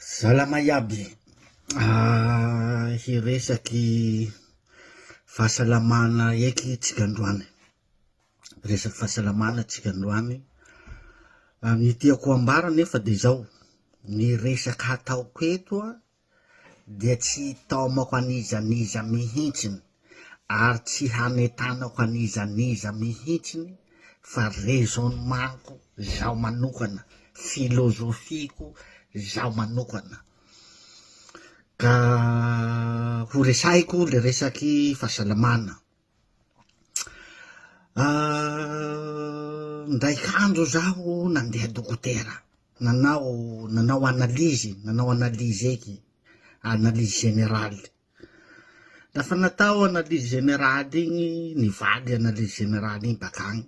Salama iaby, hiresaky fahasalamana eky tsika androany, hiresaky fahasalamana tsika androany, ny tiako ambara nefa de zao, ny resaka hataoko eto an dia tsy hitaomako an'iza n'iza mihintsiny ary tsy hanentanako an'iza n'iza mihintsiny fa raisonnement-ko zaho manokana, philosophie-ko zaho manokana. Ka ho resahiko le resaky fahasalamana. Ndraiky andro zaho nandeha dokotera, nanao nanao analyse, nanao analyse eky, analyse générale. Lafa natao analyse générale igny, nivaly analyse générale igny bakagny,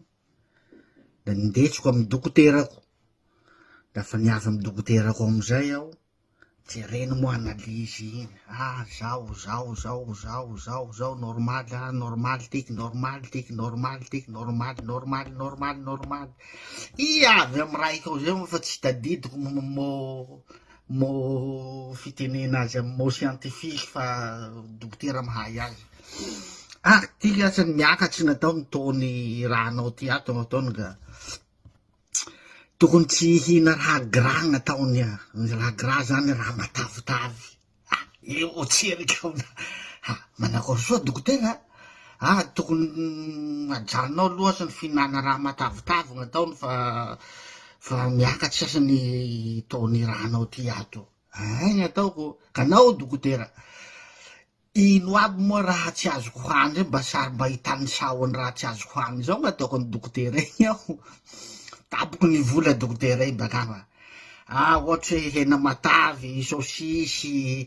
da nindesiko amy dokoterako, lafa niavy amy dokoterako amizay aho, Jereny moa analyse iny, ah zao zao zao zao zao zao normal ah normal tiky normal tiky normal tiky normal normal normal normal, i avy amy raiky ao zay moa fa tsy tadidiko mot mot fitenena azy amy mot scientifique fa dokotera mahay azy, ah ty asa miakatry natao ny taux-n'ny rahanao ty ato nataony ka. Tokony tsy hihina raha gras gn'ataony a, ny raha gras zany raha matavitavy, ah io tseriky ao ha manakory soa dokotera a, ah tokony ajanonao aloha asa ny fihinana raha matavitavy gn'ataony fa fa miakatry sasa ny taux-n'ny rànao ty ato, ein gn'ataoko, ka nao dokotera. Ino aby moa raha tsy azoko hany zay mba sary mba hitanisao ny raha tsy azoko hany zao gn'ataoko any dokotera igny aho tapoko ny vola dokotera igny bakagny fa ah ohatry hoe hena matavy, saosisy,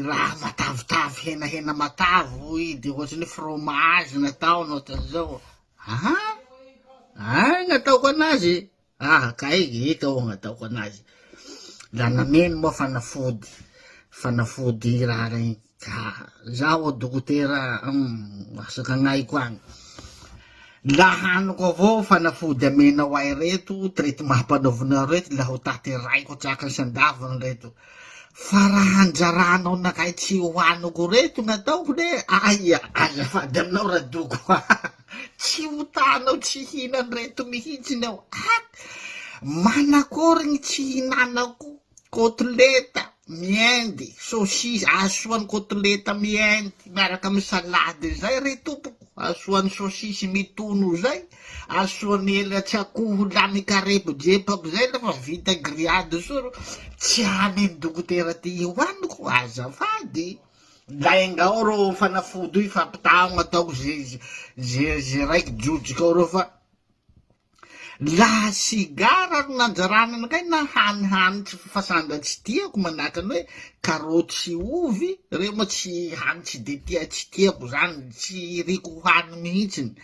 raha matavitavy henahena matavy hoy de ohatry ny hoe fromage nataony ohatran'izao, aha ah gn'ataoko anazy. Ah kay eka ô gn'ataoko anazy. La nameno moa fanafody, fanafody raha regny ka zaho dokotera hum asaka agn'aiko agny. La haniko avao fanafody amenao ahy reto, traitement ampanaovinao reto la ho tanteraiko antsakany sy andavany reto. Fa raha anjaranao nakay tsy hohaniko reto gn'ataoko le aia azafady aminao radoko a! Tsy ho tanao tsy hihinan'ireto mihitsiny aho a! Manakory ny tsy hihinanako kotleta miendy, saosisy, ahasoan'ny kotleta miendy miaraka amin'ny salade zay re tompoko, ahasoan'ny saosisy mitono zay, ahasoan'ny elatsy akoho lany karepo-jepako zay nefa vita grillade soa ro tsy any dokotera ty hohaniko azafady. Laingao rô fanafody io ifampitahagna ataoko ze ze ze raiky jojoka ao reo fa laha sigara ro nanjarana anakay na hanihany tsy fa sandra tsy tiako manahaka ny hoe karaoty sy ovy reo moa tsy hany tsy de tia tsy tiako zany tsy iriko ho hany mihitsiny.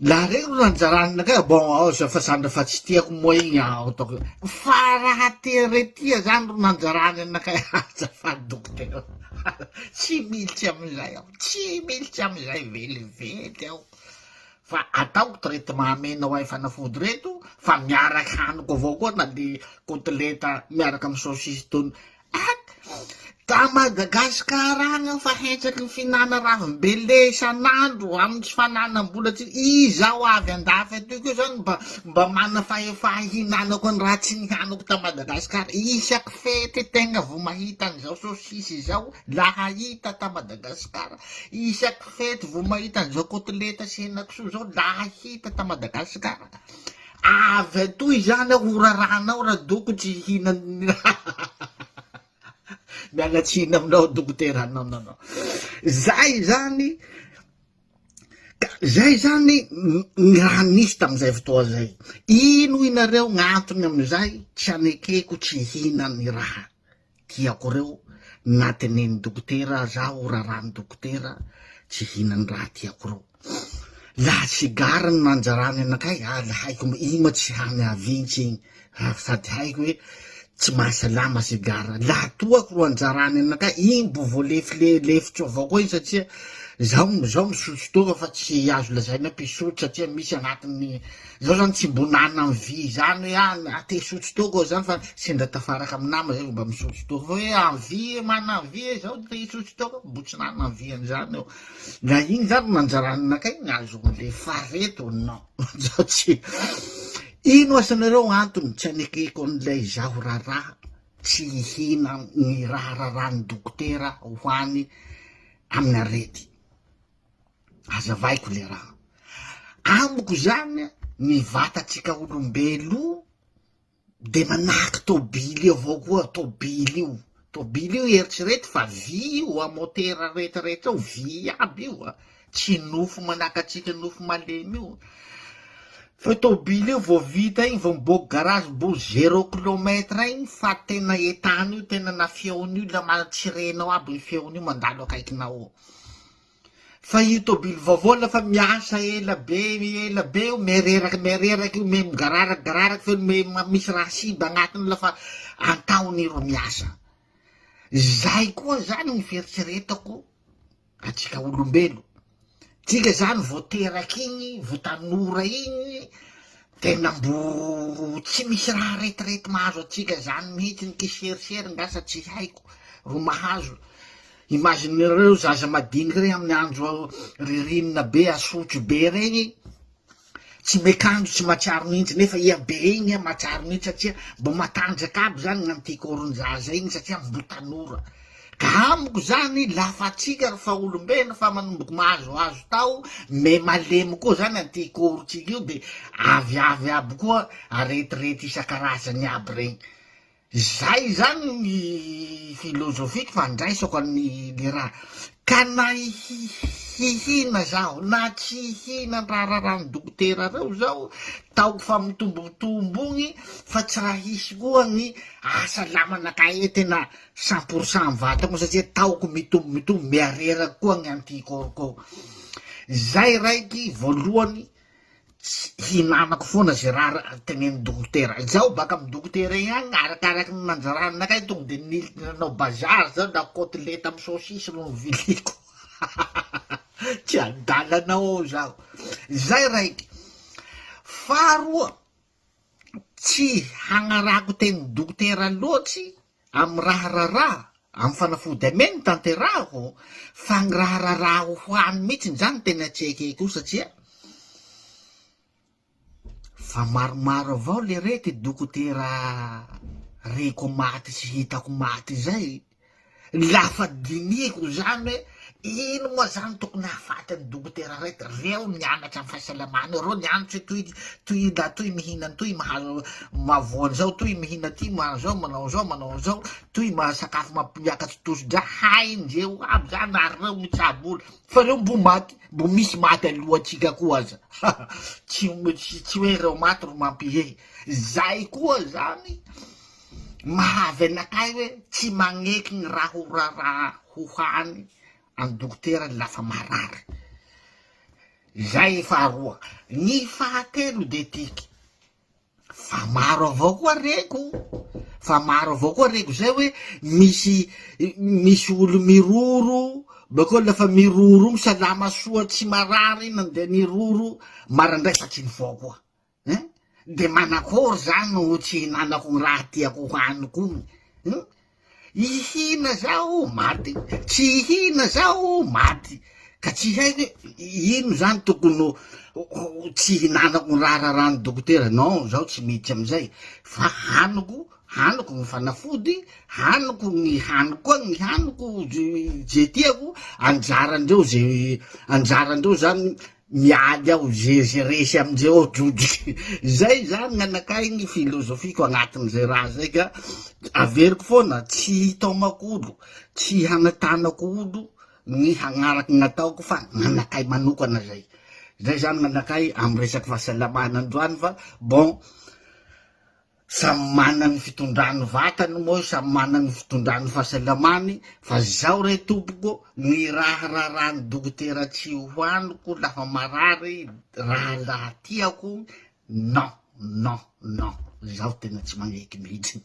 La reo ro anjaran'ny nakay bon ao za fa zandry fa tsy tiako moa igny aho ataoko fa raha te re tia zany ro nanjarany anakay azafady dokotera tsy militsy amizay aho tsy militsy amizay velively aho fa ataoko traitement amenao ahy fanafody reto fa miaraky haniko avao koa na de kotileta miaraka amy saosisy tony Ak! Da Madagascar agny aho fa hentsaky ny fihinana ravim-bele isan'andro amin'ny tsy fananam-bola tsy izaho avy andafy aty koa zany mba mba mana fahefa hihinanako ny raha tsy nihaniko ta Madagascar isaky fety tegna vao mahita an'izao saosisy izao laha hita ta Madagascar isaky fety vao mahita an'izao kotileta sy henakisoa zao laha hita ta Madagascar Avy atoy izany aho ho rarahanao radoko tsy hihinan'ny Miala tsiny aminao dokotera non non non. Zay zany ka zay zany ny raha nisy tamin'izay fotoa zay. Ino inareo gn'antony amizay tsy anekeko tsy hihinan'ny raha. Tiako reo na teneniny dokotera zaho rarany dokotera tsy hihinany raha tiako reo. Laha sigara no nanjarany anakay ah la haiko iny ma tsy hany avintsy igny ah sady haiko hoe. Tsy mahasalama sigara. Laha toa ko ro anjarany anakahy, igny mbo vao lefy le lefitro avao koa igny satria zaho zaho misotro toaka fa tsy azo lazaina hoe mpisotro satria misy agnatin'ny zaho zany tsy mbo nana envie zany hoe ah te hisotro toaka aho zany fa sendra tafaraka amy nama zay vao mba misotro toaka fa hoe envie mana envie zaho te hisotro toaka mbo tsy nana envie an'izany aho. Na igny zany ro nanjarany anakahy igny azoko lefa reto non zaho tsy Ino asanareo antony tsy anekeko an'ilay izaho raharaha tsy hihina ny raha raràn'ny dokotera ho any amin'ny arety. Azavaiko le raha. Amiko zany ny vatantsika olombelo de manahaky tôbily io avao koa, tôbily io, tôbily io eritrereto fa vy io a motera retraretra io vy aby io a, tsy nofo manahaka antsika nofo malemy io, fa io tôbily io vao vita igny vao miboaky garage mbo zero kilomètre igny fa tena entany io tena na feon'io la ma- tsy renao aby ny feon'io mandalo akaikinao eo. Fa io tôbily vaovao lafa miasa ela be ela be io miareraky miareraky io me migararaky gararaky feno me misy raha simba agnatiny lafa antaony ro miasa. Zay koa zany ny fieritreretako atsika olombelo. Tsika zany vao teraky igny, vao tanora igny, tena mbo tsy misy raha retirety mahazo atsika zany mihitsy ny kiserisery ngasa tsy haiko ro mahazo. Imaginez-reo zaza madiniky regny amin'ny andro ririnina be asotry be regny, tsy miakanjo tsy mahatsiaro mihitsy nefa ia be igny ia mahatsiaro mihitsy satria mbo matanjaka aby zany ny anti-corps-njaza igny satria mbo tanora. Ka amiko zany lafa atsika ry fa olombelo fa manomboky mahazoazo tao me malemy koa zany anti-corps-tsika io de aviavy aby koa aretirety isan-karazany aby regny. Zay zany ny filozofiko fandraisako an'ny le raha. Ka na hihina zaho na tsy hihina ny raharahan'ny dokotera reo zao, taoko fa mitombotombo igny fa tsy raha hisy koa ny ahasalamana kahe tena 100% amy vatako satria taoko mitombo mitombo mihareraky koa ny anti-corps ko. Zay raiky voalohany Tsy hinanako foana ze raha tenenin'ny dokotera. Izaho baka amin'ny dokotera igny agny arakaraky ny nanjaranakay tonga de nilitra nanao bazary zaho da côtelette amy saucisse ro noviliko. Tsy adalanao ao zaho. Zay raiky. Faharoa, tsy hagnarako tenin'ny dokotera loatsy amy raha raraha, amy fanafody ameny tanterahako fa ny raha raraha ho hany mihitsiny zany tena tsy ekeko io satria fa maromaro avao le rety dokotera reko maty sy hitako maty zay. Lafa dinihiko zany hoe ino moa zany tokony hahafaty an'i dokotera reto, reo nianatra am fahasalamana reo nianatra hoe toy toy la toy mihina an'toy mahazo mahavoa an'izao, toy mihina ty maha zao manao an'izao manao an'izao, toy maha sakafo mampiakatry tosi-drà, haindreo aby zany ary reo mitsabo olo, fa reo mbo maty, mbo misy maty alohantsika koa aza, tsy tsy hoe reo maty ro mampihehy, zay koa zany. Mahavy anakahy hoe tsy magneky ny raha ho raraha ho hany any dokotera lafa marary. Zay faharoa. Ny fahatelo de tiky, fa maro avao koa reko, fa maro avao koa reko zay hoe misy misy olo miroro, bakeo lafa miroro igny salama soa tsy marary nandeha niroro, maraindray fa tsy nifoha koa. Hein? De manakory zany no tsy hihinanako ny raha tiako hohaniko iny? Hum? Hihina zaho maty, tsy hihina zaho maty, ka tsy haiko hoe ino zany tokony ho tsy hihinanako ny raha raràn'ny dokotera, non zaho tsy miditra amizay fa haniko, haniko ny fanafody, haniko ny haniko koa ny haniko ze tiako, anjarandreo ze anjarandreo zany Miady aho ze ze resy amindreo ao drodroky. Zay zany gn'anakahy ny filozofiko agnatin'izay raha zay ka averiko foana tsy hitaomako olo, tsy hanatanako olo ny hagnaraky gn'ataoko fa gn'anakahy manokana zay. Zay zany gn'anakahy amy resaky fahasalamana androany fa bon Samy manana ny fitondrany vatany moa io, samy manana ny fitondrany fahasalamany, fa zao re tompoko, ny raha raràn'ny dokotera tsy hohaniko lafa marary, raha laha tiako, non. non, non, zaho tena tsy magneky mihitsy.